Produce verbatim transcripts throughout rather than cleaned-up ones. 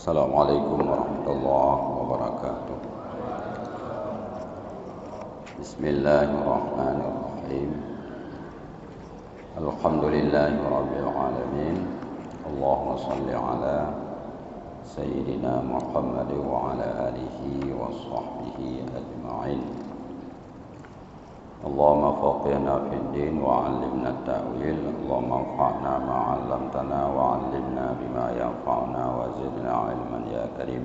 Assalamualaikum warahmatullahi wabarakatuh. Bismillahirrahmanirrahim. Alhamdulillahirabbil alamin. Allahumma shalli ala sayyidina Muhammad wa ala alihi wa sahbihi ajma'in. Allahumma faqihna fid din wa 'allimna ta'wil. Allahumma anfa'na ma 'allamtana wa 'allimna bima yanfa'una wa zidna ilman ya karim.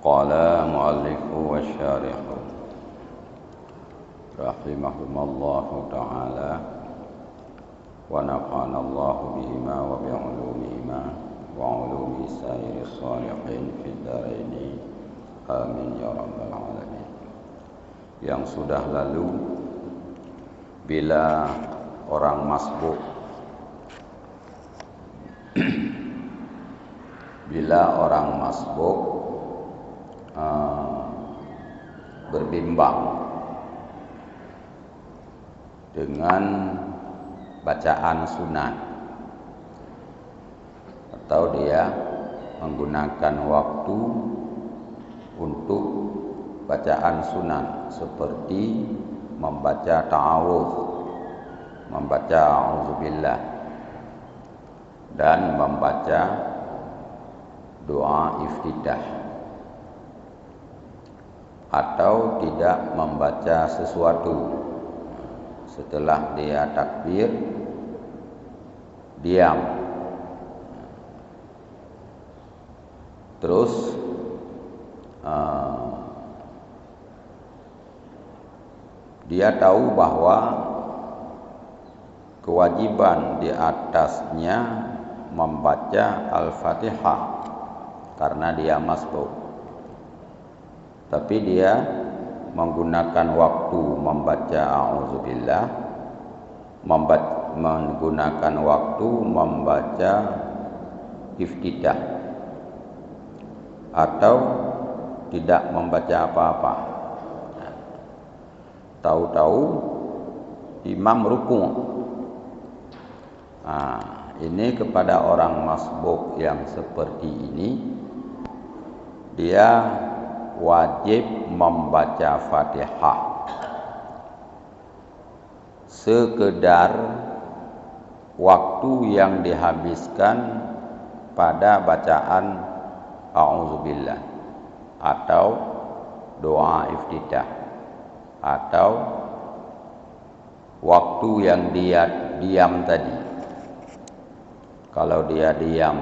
Qala mu'allifu wa syarihu rahimahumallahu ta'ala wa nafa'anallahu bihima wa bi 'ulumihima wa 'ulumi sairi shalihin fid daraini. Amin ya rabbal alamin. Yang sudah lalu, bila orang masbuk, bila orang masbuk, eh, berbimbang dengan bacaan sunat, atau dia menggunakan waktu untuk bacaan sunat seperti membaca ta'awudz, membaca a'udzubillah, dan membaca doa iftitah, atau tidak membaca sesuatu setelah dia takbir, diam. Terus, eh, dia tahu bahwa kewajiban di atasnya membaca Al-Fatihah karena dia masbuk. Tapi dia menggunakan waktu membaca a'udzubillah, memba-, menggunakan waktu membaca iftitah, atau tidak membaca apa-apa. Tahu-tahu imam rukuk. Ha, ini kepada orang masbuk yang seperti ini, dia wajib membaca Fatihah sekedar waktu yang dihabiskan pada bacaan a'udzubillah atau doa iftitah atau waktu yang dia diam tadi. Kalau dia diam,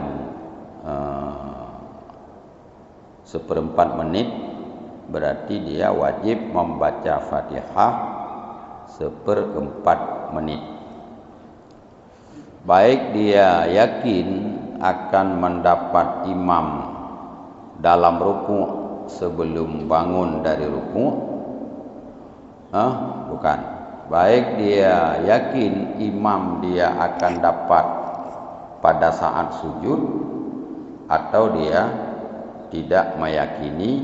eh, seperempat menit, berarti dia wajib membaca Fatihah seperempat menit. Baik dia yakin akan mendapat imam dalam rukuk sebelum bangun dari rukuk, ah, bukan. Baik dia yakin imam dia akan dapat pada saat sujud, atau dia tidak meyakini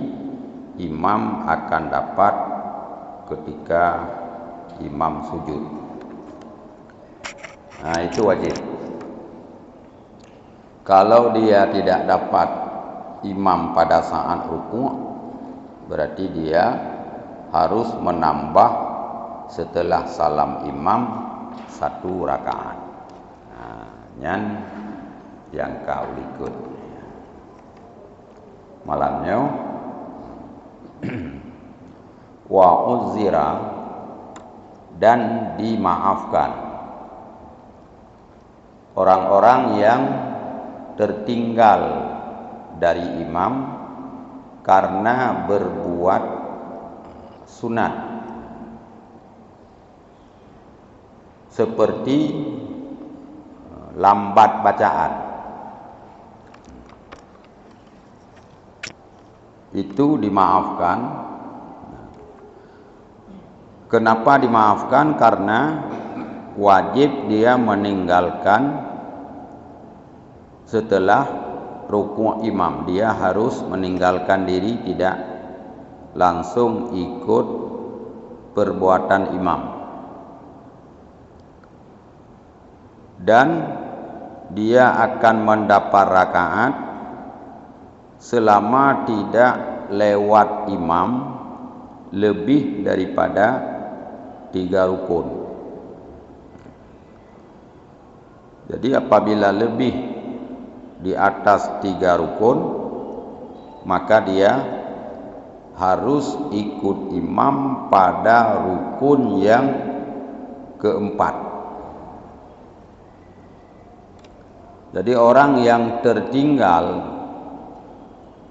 imam akan dapat ketika imam sujud. Nah, itu wajib. Kalau dia tidak dapat imam pada saat rukuk, berarti dia harus menambah setelah salam imam satu rakaat. Nah, nyan nyang ka ulikot. Malam nyoe, wa uzira, dan dimaafkan. Orang-orang yang tertinggal dari imam karena berbuat sunat, seperti lambat bacaan, itu dimaafkan. Kenapa dimaafkan? Karena wajib dia meninggalkan setelah rukuk imam. Dia harus meninggalkan diri, tidak langsung ikut perbuatan imam. Dan dia akan mendapat rakaat Selama tidak lewat imam lebih daripada tiga rukun. Jadi, apabila lebih di atas tiga rukun, maka dia harus ikut imam pada rukun yang keempat. Jadi, orang yang tertinggal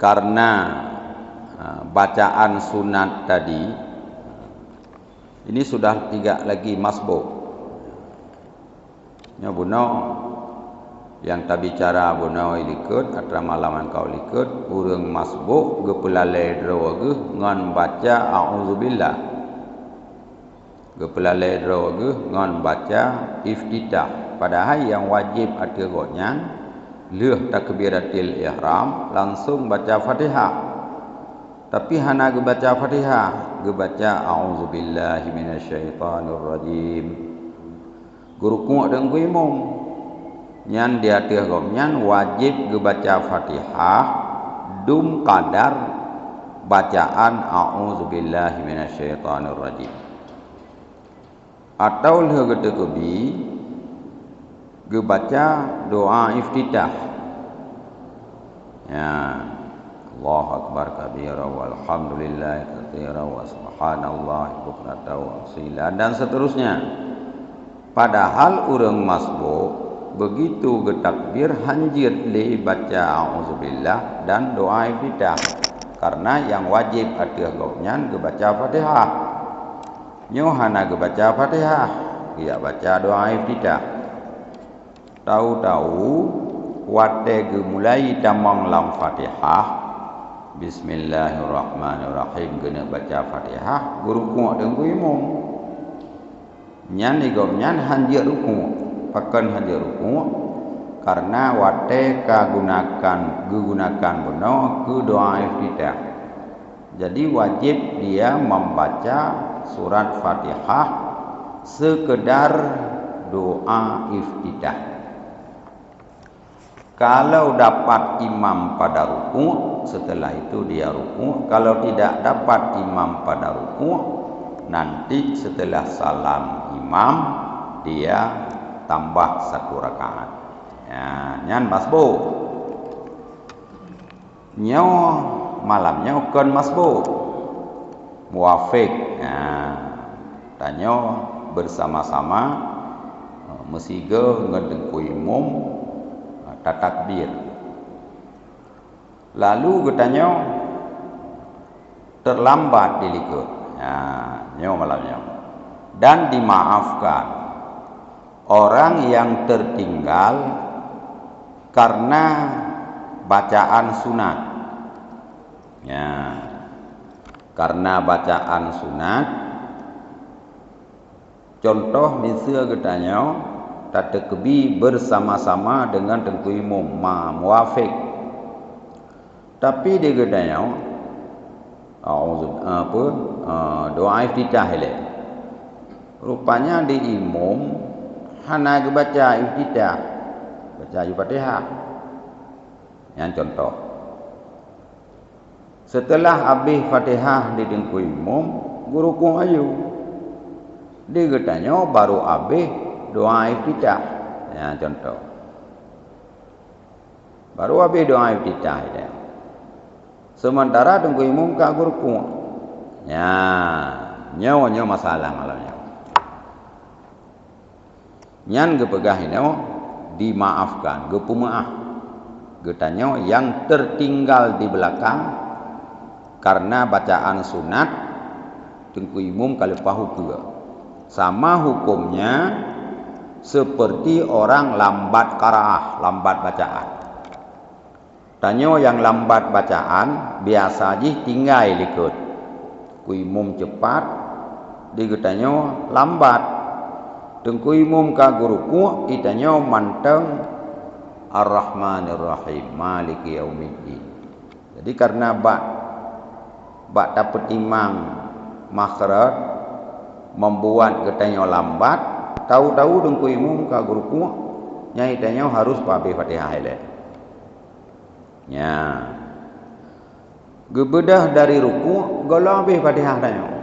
karena, ha, bacaan sunat tadi, ini sudah tidak lagi masbuk. Nyoe bunoe nyang tabicara bunoe likot, atra malam nyang ka likot, ureuëng masbuk geupeulalée droe geuh ngon baca a'udzubillah. Geupeulalée droe geuh ngon baca iftitah. Padahai nyang wajéb ateueh gobnyan, lheueh takbiratil ihram, langsong baca Fatihah. Tapi hana geubaca Fatihah, geubaca, "A'udzubillahi minasyaitonirrajim." Geurukuk deungon imum. Nyan di ateueh gobnyan wajéb geubaca Fatihah dum kadar bacaan, "A'udzubillahi minasyaitonirrajim." Atawa lheueh geuteukeubie, geubaca doa iftitah. Ya, Allahu Akbar kabira, walhamdulillahi katsira, wa subhanallahi bukratan wa asila, dan seterusnya. Padahal ureuëng masbuk begitu geutakbir hanjeuet lé baca a'udzubillah dan doa iftitah, karena nyang wajéb ateueh gobnyan geubaca Fatihah. Nyoe hana geubaca Fatihah, geujak baca doa iftitah. Tahu-tahu, watée geumulai tamong lam Fatihah, "Bismillahirrahmanirrahim," geuneuk baca Fatihah, geurukuk deungon imum. Nyan di gobnyan hanjeuet rukuk. Pakon hanjeuet rukuk? Karena watée ka gunakan, geugunakan bunoe keu doa iftitah. Jadi, wajéb dia membaca surat Fatihah sekedar doa iftitah. Kalau dapat imam pada rukuk, setelah itu dia rukuk. Kalau tidak dapat imam pada rukuk, nanti setelah salam imam, dia tambah satu rakaat. Ya, nyan masbuk. Nyoe malam nyoe kon masbuk, muwafik. Nah, tanyoe bersama-sama, eh, meusigoe ngon teungku imum, eh, tatakbir. Lalu geutanyoe terlambat di likot. Nah, nyoe malam nyoe. Dan dimaafkan orang yang tertinggal karena bacaan sunat. Ya, karena bacaan sunat, contoh miseue geutanyoe, tateukeubi bersama-sama dengan teungku imum, ma muwafik. Tapi di geutanyoe, auzu, apa, eh, doa iftitah ilée. Rupanya di imum hana geubaca iftitah, baca aju Fatihah. Nyan contoh. Seuteulah habéh Fatihah di teungku imum, geurukuk aju. Di geutanyoe baru habéh doa iftitah. Nyan contoh. Baru habéh doa iftitah ilée. Seumantara teungku imum ka geurukuk. Nyan, nyoe, nyoe masalah malam nyoe. Nyan geupeugah inoe dimaafkan, geupeumeuáh. Geutanyoe nyang tertinggal di belakang karena bacaan sunat, teungku imum ka leupah ukeue. Sama hukumnya seperti orang lambat qaraah, lambat bacaan. Tanyoe nyang lambat bacaan, biasa jih tinggai likot. Teungku imum cepat, di geutanyoe lambat. Teungku imum ka geurukuk, geutanyoe mantong Ar-Rahmanir Rahim, Maliki Yaumiddin. Jadi, karena bak, bak tapeutimang makhraj, membuat geutanyoe lambat, tahu-tahu teungku imum ka geurukuk, nyan geutanyoe harus pabeh Fatihah ilée. Nya. Geubeudôh dari rukuk, gohlom habéh Fatihah tanyoe.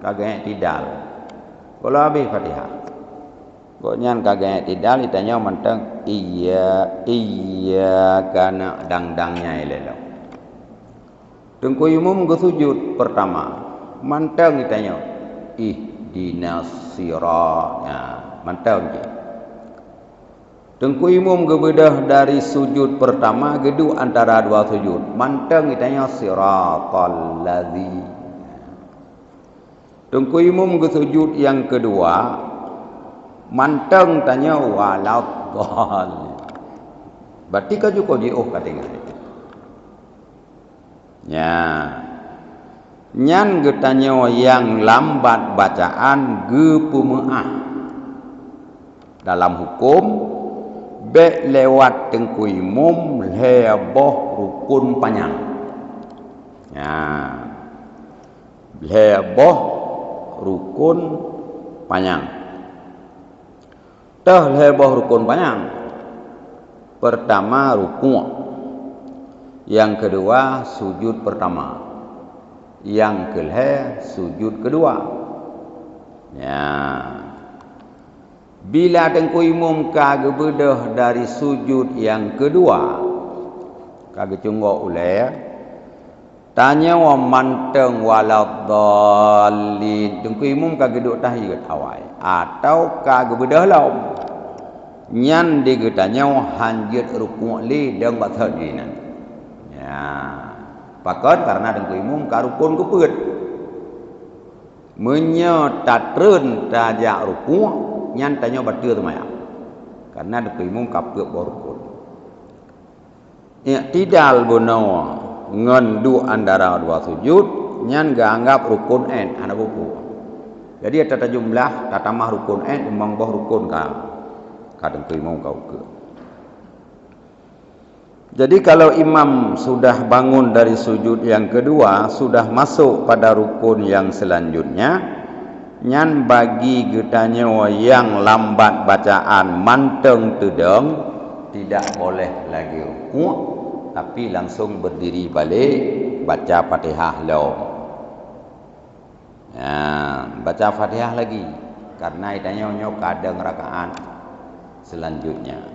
Ka geuiktidal. Gohlom habéh Fatihah. Gobnyan ka geuiktidal, tanyoe mantong, "Iya, iyyaka na-," dang-dang nyan lé lom. Teungku imum geusujut peurtama, mantong tanyoe, "Ihdinas sira-," nya, mantong jih. Teungku imum geubeudôh dari sujut peurtama geuduek antara dua sujut, mantong tanyoe, "Siratal ladzi." Teungku imum geusujut nyang keudua, mantong tanyoe, "Waladdallin." Berarti ka jukôi jiôh ka tinggai. Nya. Nyan geutanyoe nyang lambat bacaan geupeumeuáh. Dalam huköm, bék lewat teungku imum lhée boh rukun panyang. Nya. Lhée boh rukun panyang. Teuh lhée boh rukun panyang. Peurtama rukuk, nyang keudua sujut peurtama, nyang keulhée sujut keudua. Nya. Bila teungku imum ka geubeudôh dari sujut nyang keudua, ka geucunggok ulée, tanyoe mantong waladdallin, teungku imum ka geuduek tahiyat awai, atawa ka geubeudôh lom. Nyan di geutanyoe hanjeuet rukuk lé deungon bak thot jih nan. Nya. Pakon? Karena teungku imum ka rukun geupeuet. Meunyoe tatreun tajak rukuk, nyan tanyoe bateue seumayang. Karena teungku imum ka peuet boh rukun. Iktidal bunoe ngon duek antara dua sujut, nyan geuanggab rukun ét, hana peue-peue. Jadi, ata tajumlah, tatamah rukun ét, limong boh rukun ka, ka teungku imum ka ukeue. Jadi, kalau imam sudah bangun dari sujud yang kedua, sudah masuk pada rukun yang selanjutnya, nyan bagi geutanyoe nyang lambat bacaan mantong teudong, tidak boleh lagi rukuk, tapi langsung berdiri balik, baca Fatihah lom. Nah, baca Fatihah lagi, karena geutanyoe nyoe ka dong rakaat selanjutnya.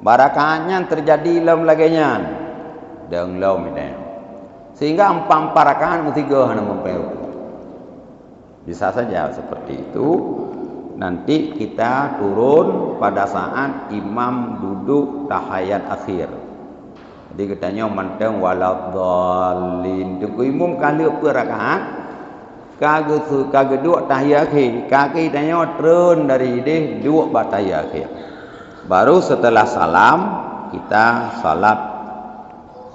Bak rakaat nyan teujadi lom lagée nyan, dong lom geutanyoe. Sehingga empat-empat rakaat meusigoe hana meupeue rukuk. Bisa saja seperti itu, nanti kita turun pada saat imam duduk tahiyat akhir. Jadi, geutanyoe mantong waladdallin. Teungku imum ka lheueh peuet rakaat, ka geu-, ka geuduek tahiyat akhé, ka geutanyoe treun dari idéh duek bak tahiyat akhé. Baru setelah salam, kita salat,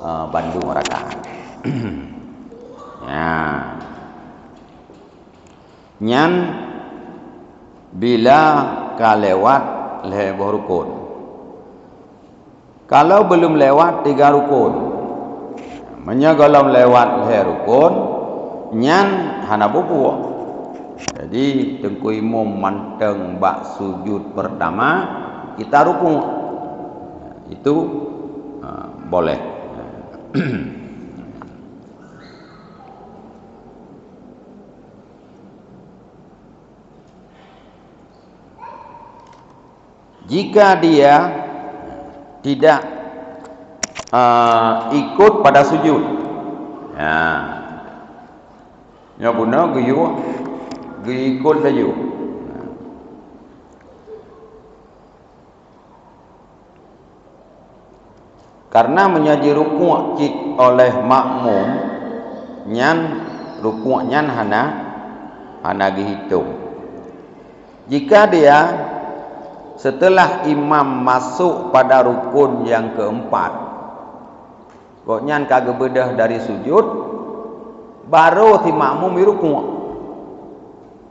eh, bandum rakaat. Ya. Nyan bila ka lewat lhée boh rukun. Kalau belum lewat tiga rukun, meunyoe gohlom lewat lhée rukun, nyan hana peue-peue. Jadi, teungku imum mantong bak sujud peurtama, kita rukuk. Itu, ha, boleh. Jika dia tidak, eh, ikut pada sujud. Nah, nyoe bunoe geuyue, geuikot laju. Karena meunyoe jirukuk cit oleh makmum, nyan rukuk nyan hana, hana geuhitong. Jika dia setelah imam masuk pada rukun yang keempat, gobnyan ka geubeudôh dari sujud, barô si makmum jirukuk.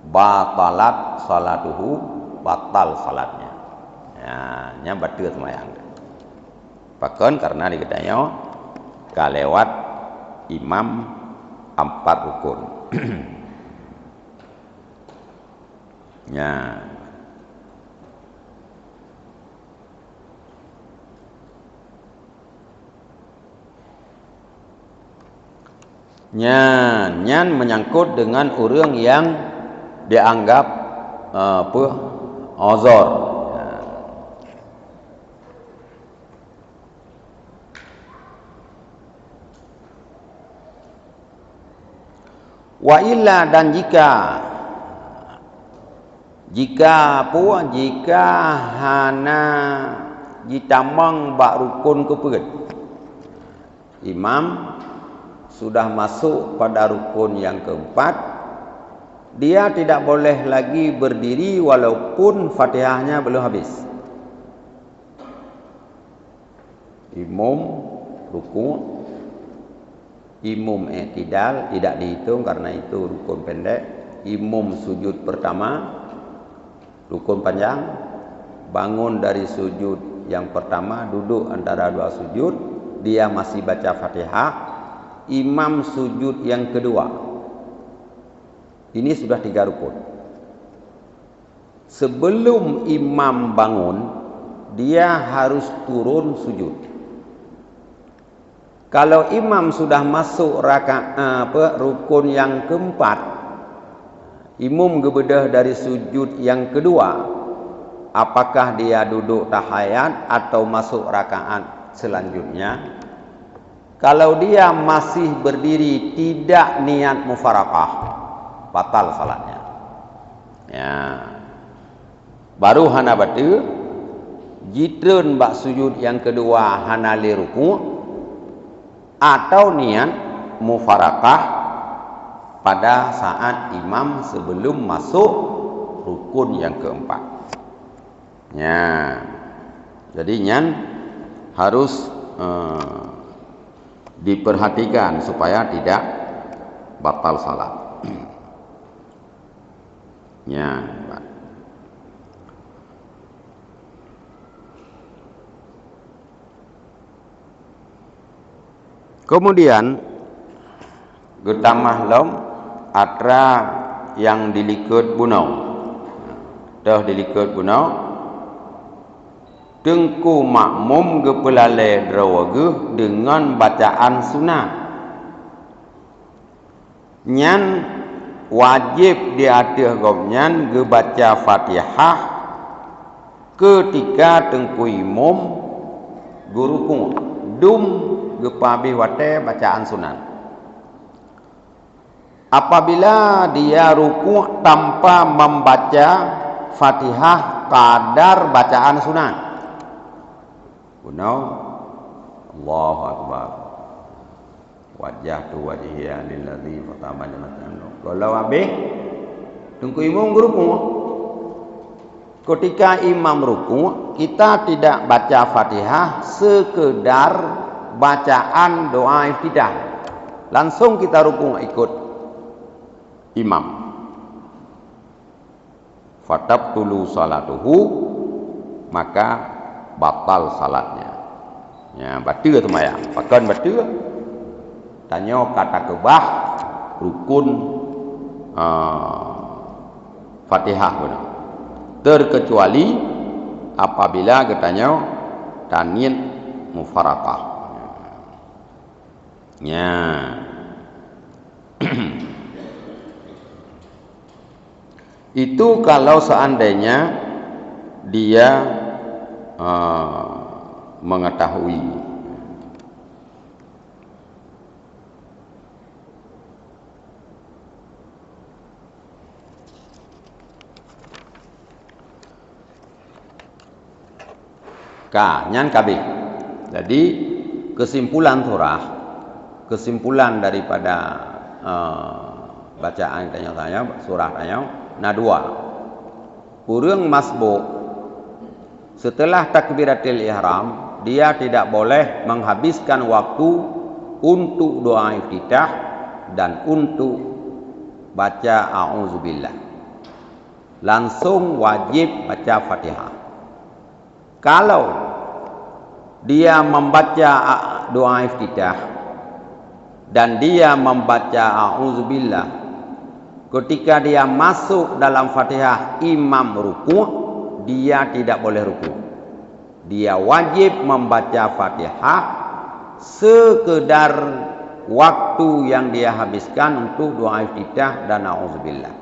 Batalat salatuhu, batal salatnya. Nah, nyan bateue seumayang. Pakon? Karena di geutanyoe ka lewat imam ampat rukun. Nya. Nyan, nyan menyangkut dengan ureuëng yang dianggap, eh, apa, uzur. Wa illa, dan jika, jika apa, jika hana jitamong bak rukun keupeuet. Imam sudah masuk pada rukun yang keempat, dia tidak boleh lagi berdiri walaupun Fatihahnya belum habis. Imum rukuk, imum i'tidal tidak dihitung karena itu rukun pendek. Imum sujud pertama, rukun panjang, bangun dari sujud yang pertama, duduk antara dua sujud, dia masih baca Fatihah, imam sujud yang kedua. Ini sudah tiga rukun. Sebelum imam bangun, dia harus turun sujud. Kalau imam sudah masuk raka-, apa, rukun yang keempat, imum geubeudôh dari sujud yang kedua, apakah dia duduk tahayat atau masuk rakaat selanjutnya? Kalau dia masih berdiri tidak niat mufaraqah, batal salatnya. Ya. Baru hana bateue, jitreun bak sujud nyang keudua hana lé rukuk, atau niat mufaraqah pada saat imam sebelum masuk rukun yang keempat. Nya. Jadi nyan harus, eh, diperhatikan supaya tidak batal salat. Nya, Pak. Kemudian geutamah lom atra nyang dilikot bunoe. Toh dilikot bunoe, teungku makmum geupeulalée droe geuh deungon bacaan sunat. Nyan wajéb di ateueh gobnyan geubaca Fatihah keutika teungku imum geurukuk, dum geupeuhabéh watée bacaan sunat. Apabila dia rukuk tanpa membaca Fatihah kadar bacaan sunat. Bunoe, Allahu Akbar. Wajjahtu wajhiya lilladzi fatara samawati wal ardh. Gohlom habéh, teungku imum geurukuk. Ketika imam rukuk, kita tidak baca Fatihah, sekedar bacaan doa iftitah. Langsung kita rukuk ikut imam. Fatabtulu salatuhu, maka batal salatnya. Ya, bateue seumayang. Pakon bateue? Tanyoe ka takeubah rukun, ah, Fatihah beuna. Terkecuali apabila geutanyoe taniet mufaraqah. Ya. Itu kalau seandainya dia, eh, mengetahui. Ka, nyan ka abéh. Jadi, kesimpulan surah, kesimpulan daripada, eh, bacaan tanyoe, tanyoe, surah tanyoe, na dua. Ureuëng masbuk, setelah takbiratul ihram, dia tidak boleh menghabiskan waktu untuk doa iftitah dan untuk baca a'udzubillah. Langsung wajib baca Fatihah. Kalau dia membaca a-, doa iftitah dan dia membaca a'udzubillah, ketika dia masuk dalam Fatihah, imam rukuk, dia tidak boleh rukuk. Dia wajib membaca Fatihah sekedar waktu yang dia habiskan untuk doa iftitah dan a'udzubillah.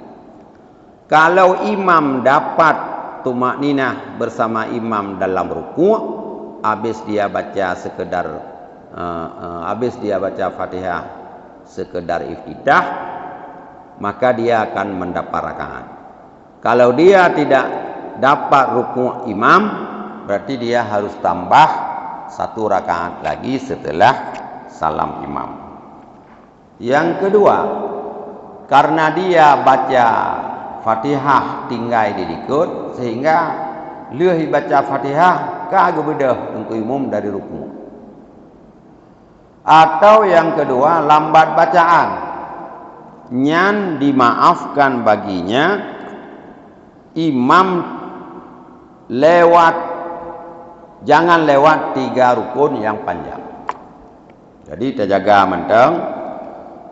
Kalau imam dapat tumakninah bersama imam dalam rukuk, habis dia baca sekedar, eh, eh, habis dia baca Fatihah sekedar iftitah, maka dia akan mendapat rakaat. Kalau dia tidak dapat rukuk imam, berarti dia harus tambah satu rakaat lagi setelah salam imam. Yang kedua, karena dia baca Fatihah tinggai di likot, sehingga lheueh baca Fatihah ka geubeudôh teungku imum dari rukuk. Atau yang kedua, lambat bacaan. Nyan dimaafkan baginya imam lewat, jangan lewat tiga rukun yang panjang. Jadi, tajaga mantong,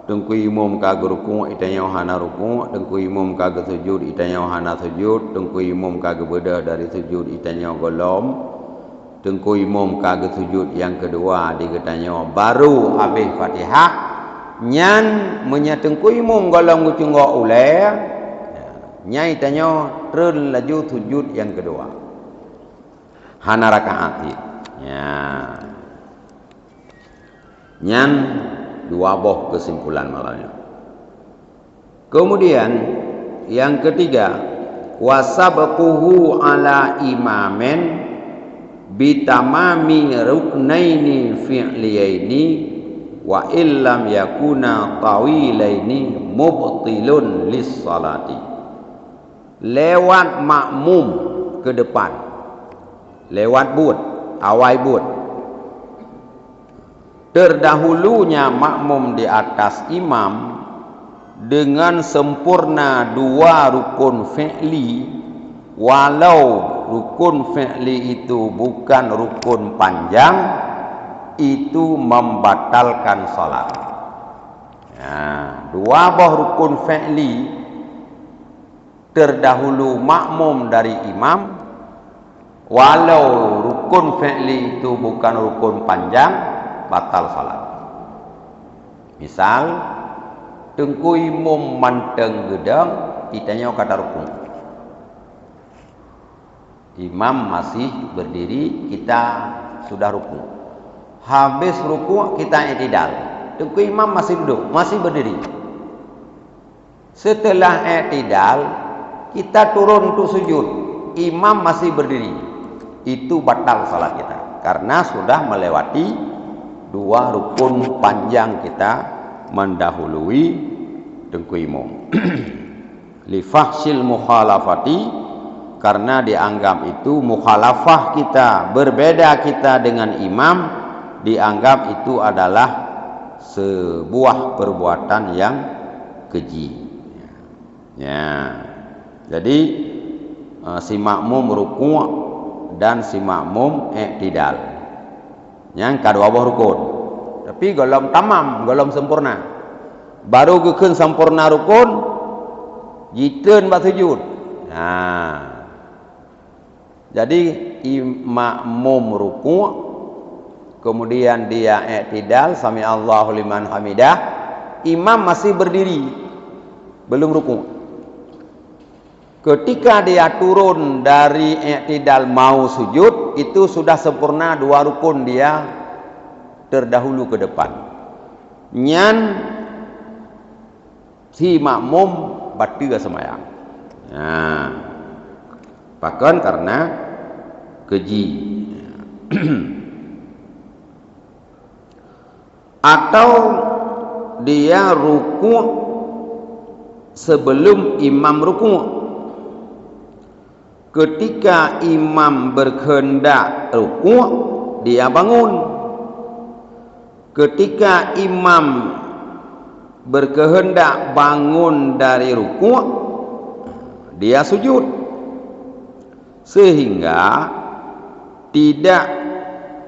teungku imum ka geurukuk, itanyoe hana rukuk, teungku imum ka geusujud, itanyoe hana sujud, teungku imum ka geubeudôh dari sujud, itanyoe gohlom, teungku imum ka geusujud nyang keudua di geutanyoe, barô habéh Fatihah, nyan meunyoe teungku imum gohlom geucunggok ulée, nyan itanyoe treun laju sujud nyang keudua. Hana rakaat cit. Nyan. Nyan dua boh keusimpulan malam nyoe. Kemudian, yang ketiga, wa sabquhu ala imamin bitamami ruknaini fi'liyaini wa illam yakuna tawilaini mubtilun lis salati. Lewat makmum ke depan, lewat buet, awai buet. Terdahulunya makmum di atas imam dengan sempurna dua rukun fi'li, walau rukun fi'li itu bukan rukun panjang, itu membatalkan salat. Nah, dua boh rukun fi'li terdahulu makmum dari imam, walau rukun fi'li itu bukan rukun panjang, batal salat. Misal, teungku imum mantong geudong, itanyoe ka tarukuk. Imam masih berdiri, kita sudah rukuk. Habis rukuk, kita i'tidal. Teungku imam masih duduk, masih berdiri. Setelah i'tidal, kita turun untuk sujud. Imam masih berdiri. Itu batal salat kita. Karena sudah melewati dua rukun panjang kita mendahului teungku imum. Li fahsyil mukhalafati, karena dianggap itu mukhalafah kita, berbeda kita dengan imam, dianggap itu adalah sebuah perbuatan yang keji. Ya. Jadi, eh, si makmum rukuk dan si makmum i'tidal. Nyan ka dua boh rukun. Tapi gohlom tamam, gohlom sempurna. Barô geukheun sempurna rukun, jitreun bak sujud. Nah. Jadi, i-, makmum rukuk, kemudian dia i'tidal, sami Allahu liman hamidah, imam masih berdiri, belum rukuk. Ketika dia turun dari i'tidal mau sujud, itu sudah sempurna dua rukun dia terdahulu ke depan. Nyan si makmum bateue seumayang. Nah, pakon karena keji. Atau dia rukuk sebelum imam rukuk. Ketika imam berkehendak rukuk, dia bangun. Ketika imam berkehendak bangun dari rukuk, dia sujud. Sehingga tidak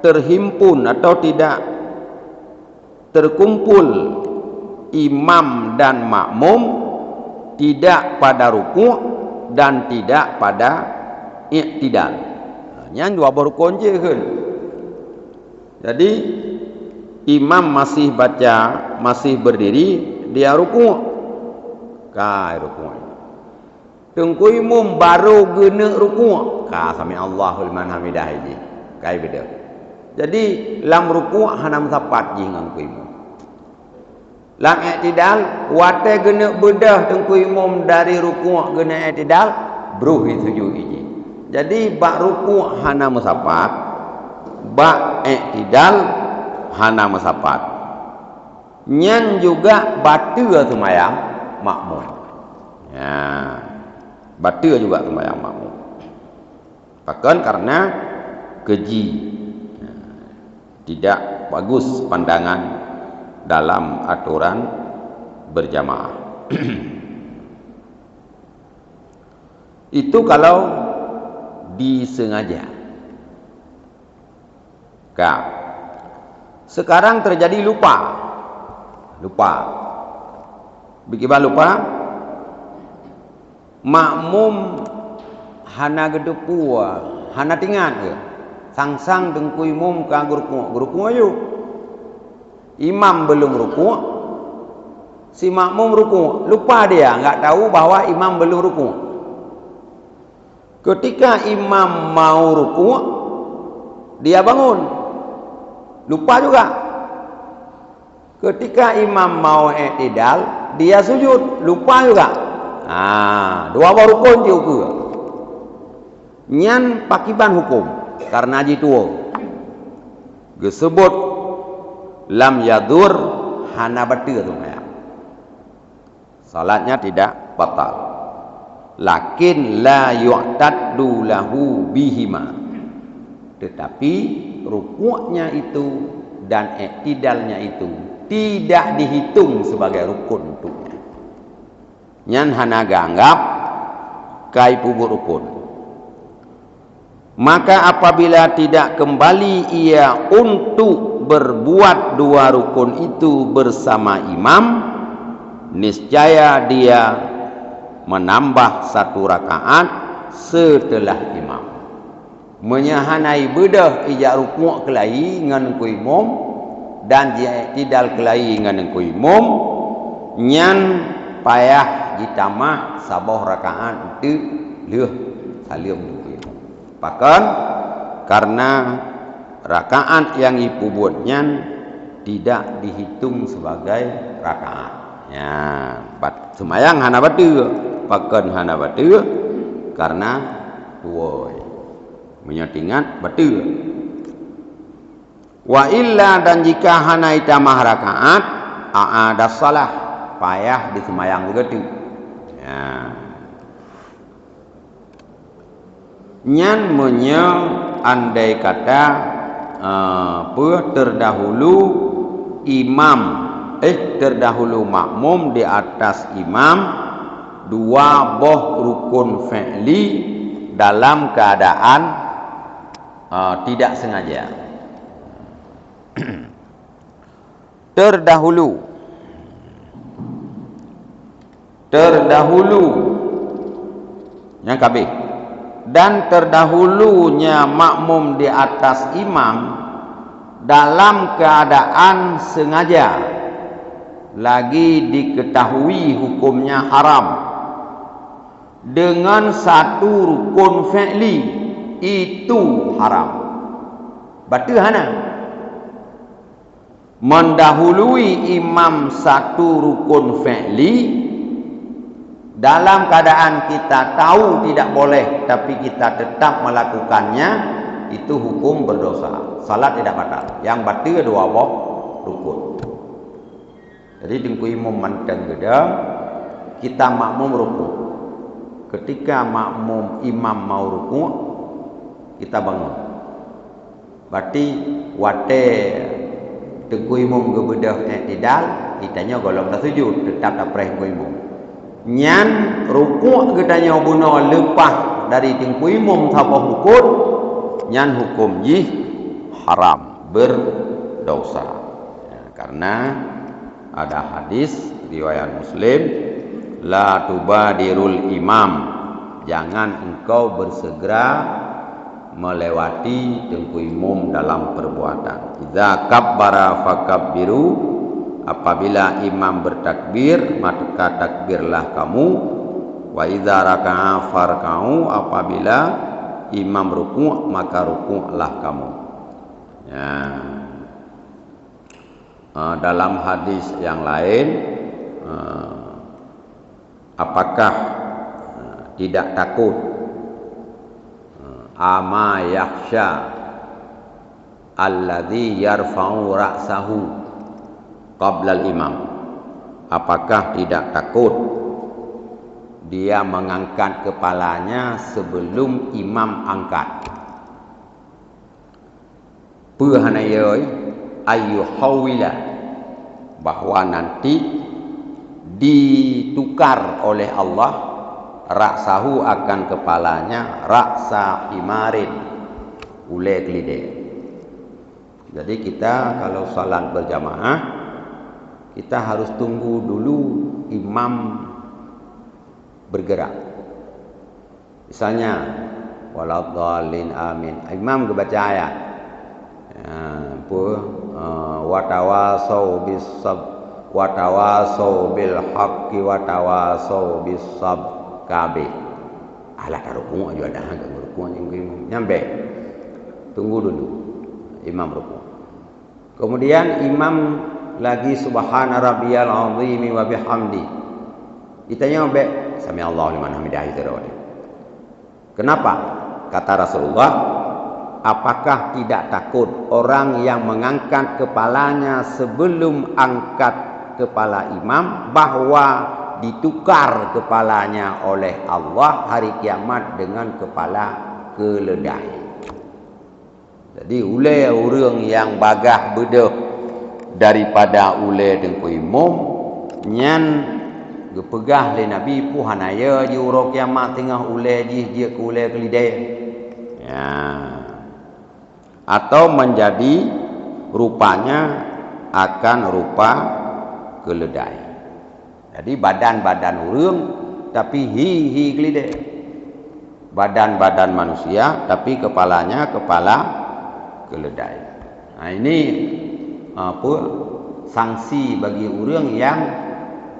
terhimpun atau tidak terkumpul imam dan makmum tidak pada rukuk dan tidak pada i'tidal. Nyan dua boh rukun jih kan. Jadi, Imam masih baca, masih berdiri, dia rukuk. Ka rukuk. Teungku imum barô geuneuk rukuk. Ka sami Allahu liman hamidah jih. Ka beudôh. Jadi, lam rukuk hana meusapat jih ngon teungku imum. Lam iktidal, watée geuneuk beudôh teungku imum dari rukuk geuneuk iktidal, broh sujud jih. Jadi, bak rukuk hana meusapat, bak iktidal hana meusapat. Nyan juga bateue seumayang makmum. Ya, bateue juga seumayang makmum. Pakon? Karena keji. Ya, tidak bagus pandangan dalam aturan berjamaah. Itu kalau disengaja. Ka. Sekarang terjadi lupa. Lupa. Bikiban lupa, makmum hana geuteupeue, hana teuingat geuh. Sang-sang teungku imum ka geurukuk, geurukuk aju. Imam belum rukuk, si makmum rukuk. Lupa dia, enggak tahu bahwa imam belum rukuk. Ketika imam mau rukuk, dia bangun. Lupa juga. Ketika imam mau iktidal, dia sujud. Lupa juga. Ha, dua boh rukun jiukeue. Nyan pakiban huköm? Karena jituwoe. Geusebut lam yadur, hana bateue seumayang. Salatnya tidak batal. Lakin la yu'taddu lahu bihima. Tetapi rukuknya itu dan iktidalnya itu tidak dihitung sebagai rukun untuknya. Nyan hana geuanggap ka ipeubuet rukun. Maka apabila tidak kembali ia untuk berbuat dua rukun itu bersama imam, niscaya dia menambah satu rakaat setelah imam. Meunyoe hana ibeudôh ijak rukuk keulayi ngon teungku imum, dan jiiktidal keulayi ngon teungku imum, nyan payah jitamah saboh rakaat eunteuk lheueh saleuem teungku imum. Pakon? Karena rakaat nyang ipeubuet nyan tidak dihitung sebagai rakaat. Nya, bat-, seumayang hana bateue. Pakon hana bateue? Karena tuwoe. Meunyoe teuingat, bateue. Wa illa, dan jika hana itamah rakaat, a'ada shalah, payah diseumayang sigoe teuk. Nya. Nyan meunyoe andai kata, eh, peue, terdahulu imam, eh, terdahulu makmum di atas imam dua boh rukun fi'li dalam keadaan, eh, tidak sengaja. Terdahulu. Terdahulu. Nyang kabeh. Dan terdahulunya makmum di atas imam dalam keadaan sengaja, lagi diketahui hukumnya haram, dengan satu rukun fi'li, itu haram. Bateue hana? Mendahului imam satu rukun fi'li, dalam keadaan kita tahu tidak boleh, tapi kita tetap melakukannya, itu hukum berdosa. Salat tidak batal. Nyang bateue dua boh rukun. Jadi, teungku imum mantong geudong, kita makmum rukuk. Ketika makmum imam mau rukuk, kita bangun. Berarti watée teungku imum geubeudôh iktidal, geutanyoe gohlom tasujud, teutap tapreh teungku imum. Nyan rukuk geutanyoe bunoe leupah dari teungku imum saboh rukun, nyan huköm jih haram, berdosa. Ya, karena ada hadis riwayat Muslim, "La tubadirul imam," jangan engkau bersegera melewati Teungku Imum dalam perbuatan. Idza kabbara fakabbiru, apabila imam bertakbir, maka takbirlah kamu. Wa idza raka'a farka'u, apabila imam rukuk, maka rukuklah kamu. Ya. Ah, dalam hadis yang lain, ah, apakah, ah, tidak takut? Ah, ama yakhsha alladzi yarfa'u ra'sahu qablal imam. Apakah tidak takut dia mengangkat kepalanya sebelum imam angkat? Peue hana yoi, ayyuhawwila, bahwa nanti ditukar oleh Allah ra'sahu, akan kepalanya, ra'sa himarin, ulée keulidée. Jadi kita kalau salat berjamaah, kita harus tunggu dulu imam bergerak. Misalnya, waladdallin, amin. Imam geubaca ayat. Ya, apa? Ah, watawasau bis sab-, watawasau bil haqqi watawasau bis sab-, kabeh. Alah, tarukuk juga dah, kan rukuk je mungkin. Nyampe. Tunggu dulu. Imam rukuk. Kemudian imam lagi subhana rabbiyal azimi wa bihamdi. Ditanya bek, "Sami Allahu liman hamidah," itu dah. Kenapa? Kata Rasulullah, "Apakah tidak takut orang yang mengangkat kepalanya sebelum angkat kepala imam, bahwa ditukar kepalanya oleh Allah hari kiamat dengan kepala keledai?" Jadi, ulée ureuëng nyang bagaih beudôh daripada ulée Teungku Imum, nyan geupeugah lé Nabi, "Peue hana yö jih uroe kiamat teungoh ulée jih jeuet keu ulée keulidée." Ya. Atau menjadi rupanya akan rupa keledai. Jadi, badan-badan ureuëng, tapi hi, hi keulidée. Badan-badan manusia, tapi kepalanya kepala keledai. Nah, ini, apa, sanksi bagi ureuëng nyang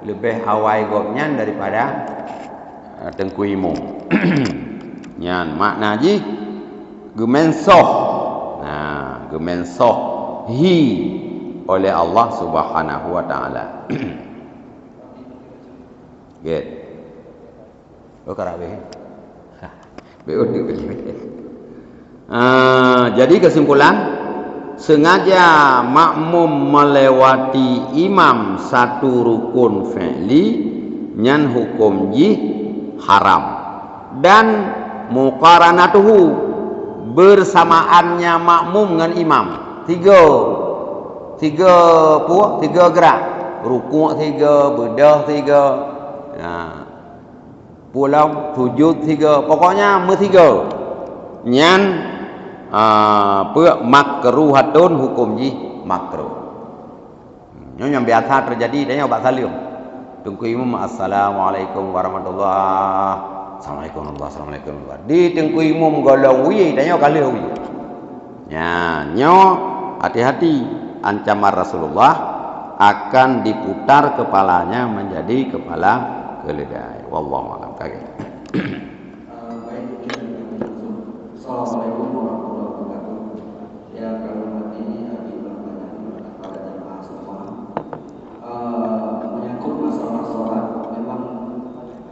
leubeh awai gobnyan daripada, eh, Teungku Imum. Nyan makna jih geumensoh. Nah, geumensoh hi oleh Allah Subhanahu wa Taala. Get. Oh, karap habéh. Beuh, beuh, beuh. Ah, jadi kesimpulan, sengaja makmum melewati imam satu rukun fi'li, nyan hukum jih haram. Dan muqaranatuhu, bersamaannya makmum ngon imam. Tiga. Tiga puak, tiga gerak. Rukuk tiga, beudôh tiga. Nah. Pulang sujud tiga. Pokoknya meusigo. Nyan, ah, peue, makruhatun, hukum jih makruh. Nyoe nyang biasa teujadi, tanyoe bak saleuem. Teungku Imum, "Assalamualaikum warahmatullah." "Assalamualaikum warahmatullah, assalamualaikum warahmatullah." Di Teungku Imum gohlom wie, tanyoe ka lheueh wie. Nya, nyoe hati-hati, ancaman Rasulullah akan diputar kepalanya menjadi kepala keledai. Wallahu a'lam. Kagak. Eh, baik, mungkin dari kami langsung. Assalamualaikum warahmatullahi wabarakatuh. Yang kami hormati Habib Ramadhan, kepada jamaah semua. Eh, menyangkut masalah sholat, memang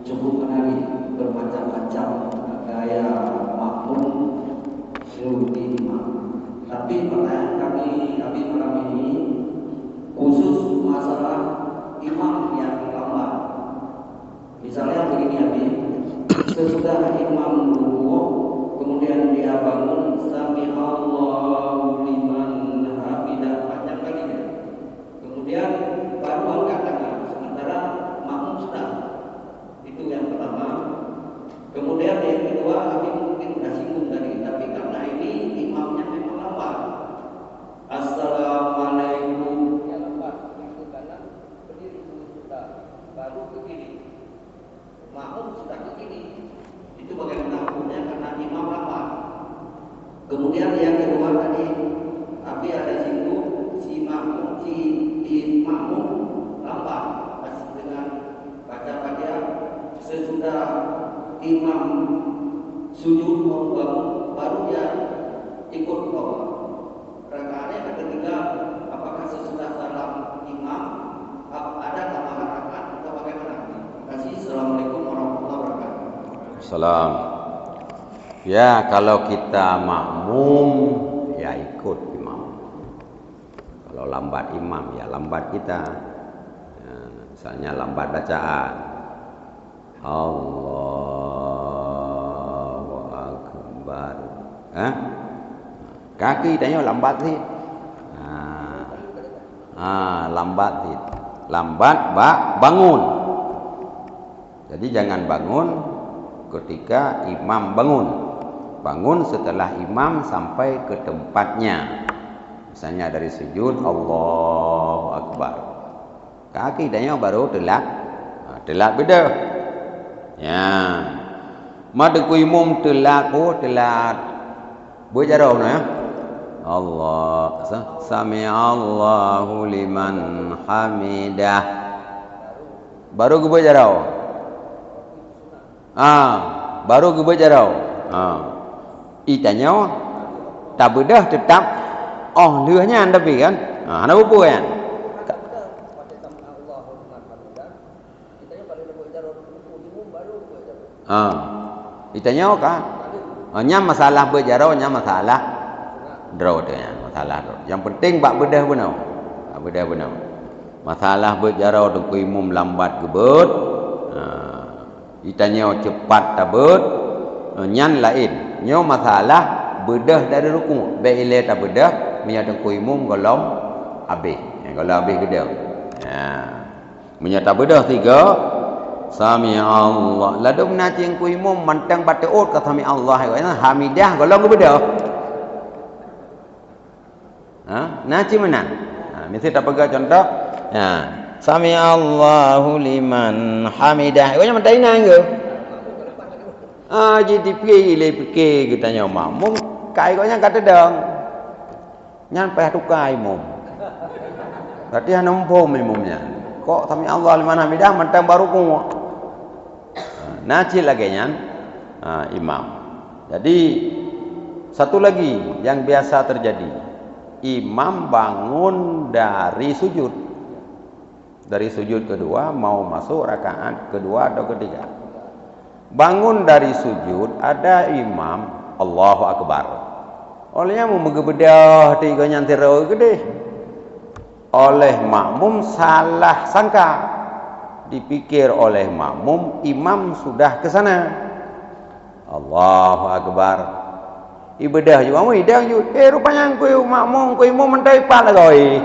cukup menarik, bermacam-macam gaya makmum seperti imam. Tapi pertanyaan kami, kami malam ini, khusus masalah imam yang lambat. Misalnya begini, Habib, sesudah imam rukuk, kemudian dia bangun, "Sami Allahu liman hamidah," panjang kali dia. Kemudian baru angkat tangan, sementara makmum sudah. Itu yang pertama. Kemudian yang kedua, Habib mungkin sudah singgung tadi, tapi karena ini imamnya memang lambat. "Assalamualaikum." Yang lambat, itu kanan, berdiri dulu sebentar, baru ke kiri. Makmum sudah ke kiri. Itu bagaimana hukumnya karena imam lambat? Makmum lambat, masih dengan baca Fatihah, sesudah imam sujud mau bangun, baru dia ikut ke bawah. Rakaat yang ketiga, apakah sesudah salam imam ap-, ada tambahan rakaat atau bagaimana? Terima kasih. Assalamualaikum warahmatullahi wabarakatuh. Salam. Ya, kalau kita makmum, ya ikut imam. Kalau lambat imam, ya lambat kita. Ya, misalnya lambat bacaan. Allahu Akbar. Hah? Kaki tanyoe lambat sit. Ha. Ha, lambat sit. Lambat bak bangun. Jadi jangan bangun ketika imam bangun. Bangun setelah imam sampai ke tempatnya. Misalnya dari sujud, Allahu Akbar. Kaki tanyoe baru teulat. Ha, teulat beudôh. Ya. Ma teungku imum teulat, oh, teulat. Beuet jaroe na, ya. Allah. Sa-, sami'allahu liman hamidah. Baru geubeuet jaroe. Ah, baru geubeuet jaroe. Ah. Itanyoe tabeudôh teutap óh lheueh nyan tapi kan. Ah, hana peue-peue kan. Ah. Itanyoe ka. Ah, nyan masalah beuet jaroe, nyan masalah droe teuh nyan, masalah droe. Yang penting bak beudôh bunoe. Bak beudôh bunoe. Masalah beuet jaroe teungku imum lambat geubeuet. Ah. Itanyoe cepat tabeuet, nyan laén. Nyoe masalah beudôh dari rukuk. Bék ilée tabeudôh, meunyoe teungku imum gohlom habéh. Gohlom habéh geudong. Ha. Meunyoe tabeudôh sigoe, sami'allah. Ladôm na cingkui imum mantong bateuôt ka sami'allah. Hamidah gohlom geubeudôh. Ha? Na cit meunan. Ha, miseu tapeugah contoh. Ha. Sami'allahu liman hamidah. Iwanya mantong inan ke? Ah, jadi pike, ilée pike geutanyoe makmum, kai gobnyan ka teudong. Nyan payah tuka imum. Berarti hana muphom imum nyan. Kok sami'allahu liman hamidah mantong baru rukuk. Ha, na cit lagée nyan, ha, imam. Jadi, satu lagi yang biasa terjadi, imam bangun dari sujud. Dari sujud kedua mau masuk rakaat kedua atau ketiga. Bangun dari sujud, ada imam, Allahu Akbar. Óh lheueh nyan meugeubeudôh tiga nyan sidroe keudeh. Oleh makmum salah sangka. Dipikir oleh makmum, imam sudah ke sana. Allahu Akbar. Ibeudôh ju, amu idang ju. Eh, rupanya ngku makmum, ngku imum mantong ipat lagoe.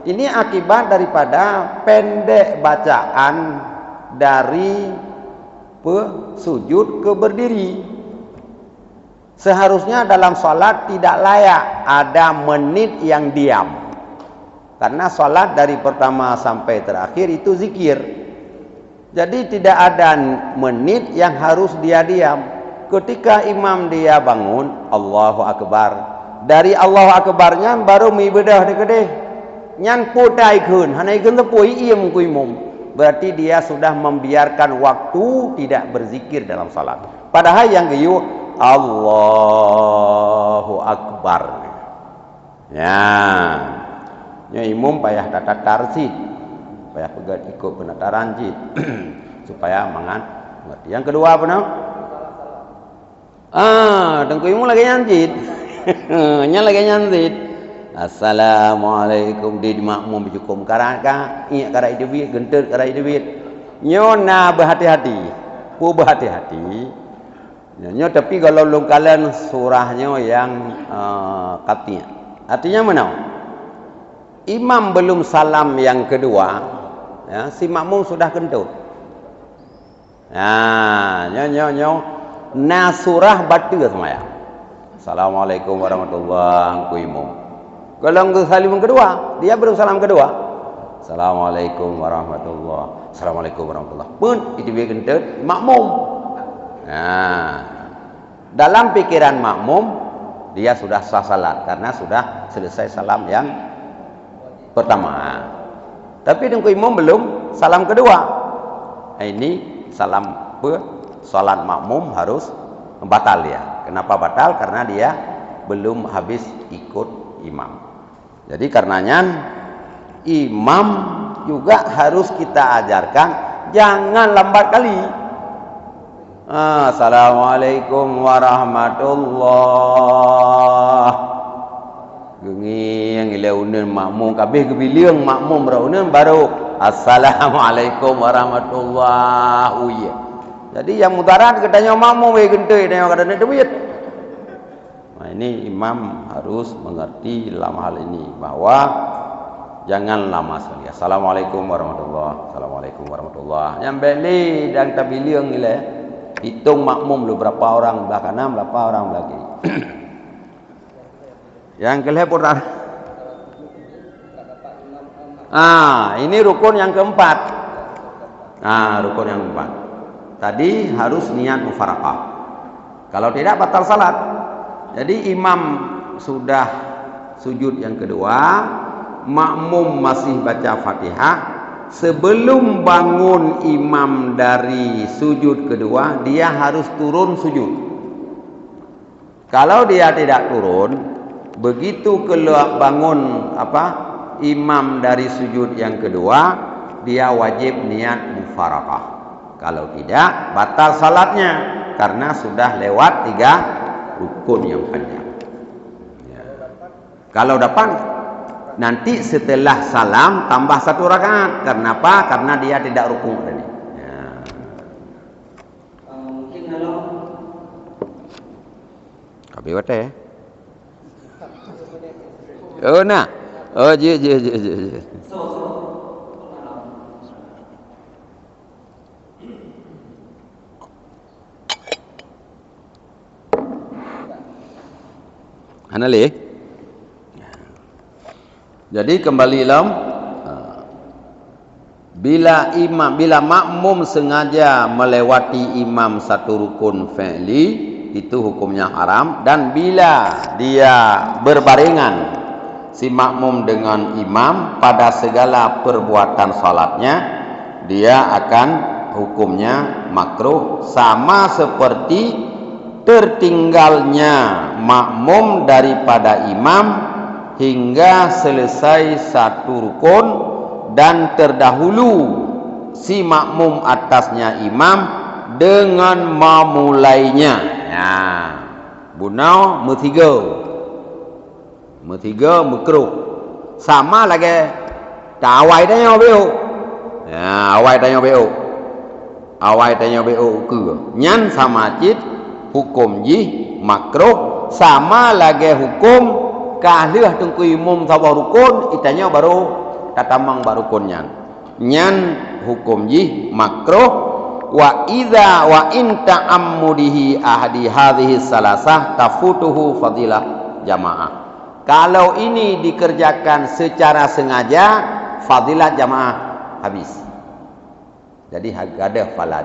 Ini akibat daripada pendek bacaan dari pe-, sujud ke berdiri. Seharusnya dalam salat tidak layak ada menit yang diam. Karena salat dari pertama sampai terakhir itu zikir. Jadi tidak ada menit yang harus dia diam. Ketika imam dia bangun, Allahu Akbar. Dari Allahu Akbar nyan baru meubeudôh dikeudeh. Nyan peue ta ikheun, hana ikheun teupeu, iem ku imum. Berarti dia sudah membiarkan waktu tidak berzikir dalam salat. Padahal nyang geuyue, Allahu Akbar. Ya. Nyoe imum payah tatatar cit. Payah peugét ikut penataran cit. Supaya mangat ngerti. Yang kedua apa nama? Ah, teungku imum lagée nyan cit. Nyan lagée nyan cit. Assalamualaikum di makmum beucukôm karat ka, iék karat ideubiet, geunteut karat ideubiet. Nyoe na beuhati-hati. Peue beuhati-hati? Nyoe, nyoe tapi kalau lôn kalon surah nyoe nyang, eh, qati'. Artinya meunoe. Imam belum salam yang kedua, ya, si makmum sudah kentut. Nah, nyoe, nyoe, nyoe na surah bateue seumayang. Assalamualaikum warahmatullahi wabarakatuh. Golom geusalim kedua, dia baru salam kedua. Assalamualaikum warahmatullah. Assalamualaikum warahmatullah. Pun itu dia kentut makmum. Nah, dalam pikiran makmum, dia sudah sah salat karena sudah selesai salam yang pertama. Tapi teungku imum belum salam kedua. Ini salam pe-, salat makmum harus batal dia. Kenapa batal? Karena dia belum habis ikut imam. Jadi, karenanya imam juga harus kita ajarkan jangan lambat kali. Ah, "Assalamualaikum warahmatullah." Geungieng ilée uneun makmum, ka abéh geubileung makmum bak uneun baru, "Assalamualaikum warahmatullah." Ui. Jadi nyang mudarat geutanyoe makmum, wéh, geunteuk tanyoe ka neuteubit. Nah, ini imam harus mengerti dalam hal ini, bahwa jangan lama sekali. "Assalamualaikum warahmatullah, assalamualaikum warahmatullah." Nyang bék lé dan tabileung ilée. Hitung makmum lu berapa orang belah kanan, berapa orang belah kiri. Nyang keu lhée pura. Ah, ini rukun yang keempat. Ah, rukun yang keempat. Tadi harus niat mufaraqah. Kalau tidak, batal salat. Jadi, imam sudah sujud yang kedua, makmum masih baca Fatihah. Sebelum bangun imam dari sujud kedua, dia harus turun sujud. Kalau dia tidak turun, begitu keluar bangun, apa, imam dari sujud yang kedua, dia wajib niat mufaraqah. Kalau tidak, batal salatnya karena sudah lewat tiga rukun yang panjang. Ya. Kalau dapat, nanti setelah salam tambah satu rakaat. Karena apa? Karena dia tidak rukuk tadi. Ya. Mungkin kalau Habis watée. Oh, nah. Oh, jeuet, jeuet, jeuet, jeuet, jeuet. Hana lé? Jadi, kembali lom, ha, bila imam, bila makmum sengaja melewati imam satu rukun fi'li, itu hukumnya haram. Dan bila dia berbarengan si makmum dengan imam pada segala perbuatan salatnya, dia akan hukumnya makruh, sama seperti tertinggalnya makmum daripada imam hingga selesai satu rukun dan terdahulu si makmum atasnya imam dengan memulainya. Nah, bunoe meusigoe. Meusigoe, meukruh. Sama lagée awai tanyoe bék. Ya, awai tanyoe bék. Awai tanyoe bék ukeue. Nyan sama cit huköm jih makruh, sama lagée huköm ka lheueh teungku imum saboh rukun, geutanyoe barô tatamong bak rukun nyan. Nyan huköm jih makruh. Wa idza wa in ta'ammudihi ahadi hadhihi salasah tafutuhu fadilah jamaah. Kalau ini dikerjakan secara sengaja, fadilat jamaah habis. Jadi, ha-, gadôh pahala.